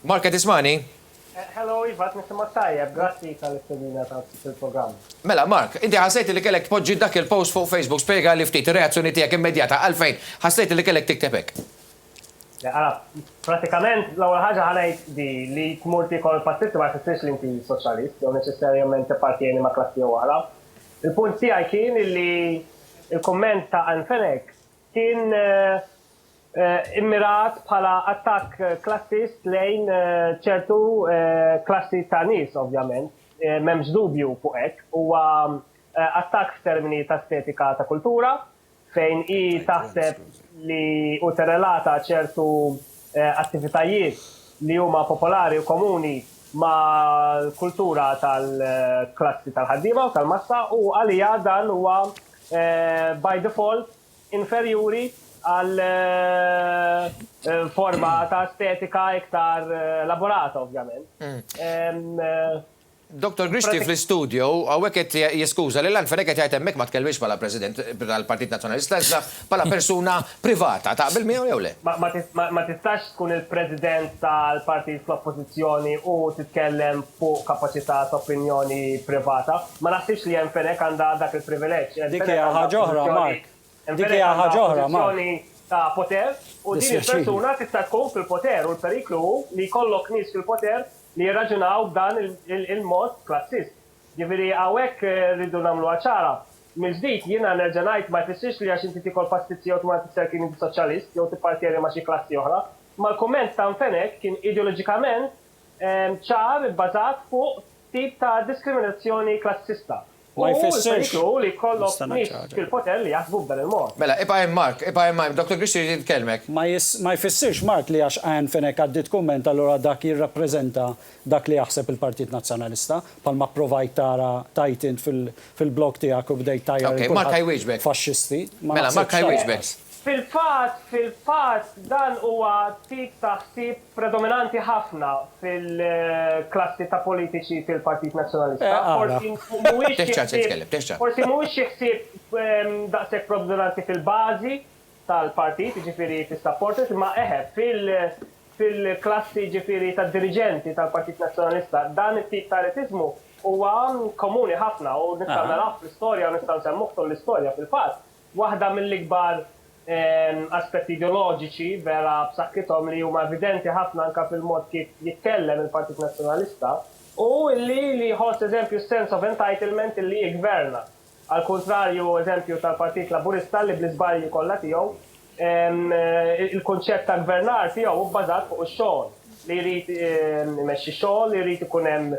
Mark qed tismagħni? Hello Iva, qed nisimgħek tajjeb, grazzi tal-istedina fil-programm. Mela Mark, inti ħassejt li kellek tpoġġi dak il-post fuq Facebook, spjegali ftit ir-reazzjoni tiegħek immedjata għalfejn ħassejt li kellek tikteb hekk? Le, ara, pratikament l-ewwel ħaġa ħa ngħid di li tmur tiekol pastizzi ma jfissirx li inti soċjalist jew neċessarjament tappartieni ma' klassi jew oħra. Il-punt tiegħi kien illi il-kumment ta' Ann Fenech kien immirat bħala attakk klassist lejn ċertu klassi ta' nies ovvjament. M'hemmx dubju fuq hekk. Huwa attakk f'termini ta' estetika ta' kultura fejn hi taħseb li u tirrelata ċertu attivitajiet li huma popolari u komuni mal-kultura tal-klassi tal-ħaddiema u tal-massa u għaliha dan huwa by default inferjuri għal forma ta' estetika iktar elaborata ovvjament. Dottor Grixti fl-istudio hawnhekk qed jiskuża lil Ann Fenech qed jgħid hemmhekk ma tkellmix bħala President tal-Partit Nazzjonalista iżda bħala persuna privata. Taqbel miegħu jew le? Ma tistax tkun il-President tal-partit fl-Oppożizzjoni u titkellem fuq kapaċità ta' opinjoni privata. Ma naħsibx li Ann Fenech għandha dak il-privileġġ. Dik hija ħaġa oħra, Mark. Dik hija ħaġa oħra, Mark. ta' poter u din il-persuna tista' tkun fil-poter u l-periklu hu li jkollok nies fil-poter li jirraġunaw b'dan il-mod klassist. Ġifieri hawnhekk rridu nagħmluha ċara. Mill-ġdid, jiena nerġa' ngħid ma jfissirx li għax inti tiekol pastizzi jew tmur għand is-Serkin inti soċjalist jew tippartjeni ma' xi klassi oħra. Imma l-kumment ta' Fenech kien ideoloġikament ċar ibbażat fuq tip ta' diskriminazzjoni klassista. Ma U jfissirx. l-periklu hu li jkollok Nista' ngħid nies xi ħaġa. fil-poter li jaħsbu b'dan il-mod. Mela, ibqa' hemm Mark, ibqa' hemm Mark, Dottor Grixti jrid jitkellmek. Ma jis, ma jfissirx Mark li għax Ian Fenech għaddiet kumment allura dak jirrappreżenta dak li jaħseb il-Partit Nazzjonalista, bħalma pprovajt tara tgħid int fil, fil-blog tiegħek u bdejt tgħajjar Okej, lil Mark ħa kulħadd jwieġbek. faxxisti. Ma Mela, Mark naħsibx ħa jwieġbek. lanqas. Fil-fatt, fil-fatt, dan huwa tip ta' ħsieb predominanti ħafna fil-klassi ta' politiċi fil-Partit Nazzjonalista. Forsi mhuwiex xi ħsieb, forsi mhuwiex xi ħsieb daqshekk predominanti fil-bażi tal-partit, jiġifieri fis-supporters, imma eħe, fil-klassi jiġifieri tad-diriġenti tal-Partit Nazzjonalista, dan it-tip ta' elitiżmu huwa komuni ħafna u nistgħu narawh fl-istorja u nistgħu nsemmuh tul l-istorja fil-fatt. Waħda mill-ikbar aspetti ideoloġiċi vera b'saħħithom li huma evidenti ħafna anke fil-mod kif jitkellem il-Partit Nazzjonalista hu illi li jħoss eżempju s-sense of entitlement illi jiggverna. Għall-kuntrarju eżempju tal-Partit Laburista li bl-iżbalji kollha tiegħu il-kunċett ta' gvernar tiegħu hu bbażat fuq ix-xogħol, li jrid imexxi x-xogħol, li jrid ikun hemm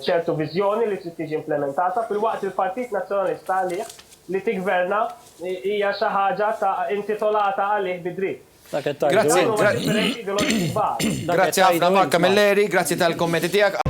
ċertu viżjoni li trid tiġi implementata, filwaqt li l-Partit Nazzjonalista għalih li tiggverna hija xi ħaġa ta' intitolata għalih bi dritt. Dak qed tgħidu Grazzi, int. Dawn huma differenzi ideoloġiċi kbar. Dak qed Grazzi ħafna tgħidu Mark int, Mark. Camilleri, grazzi tal-kummenti tiegħek.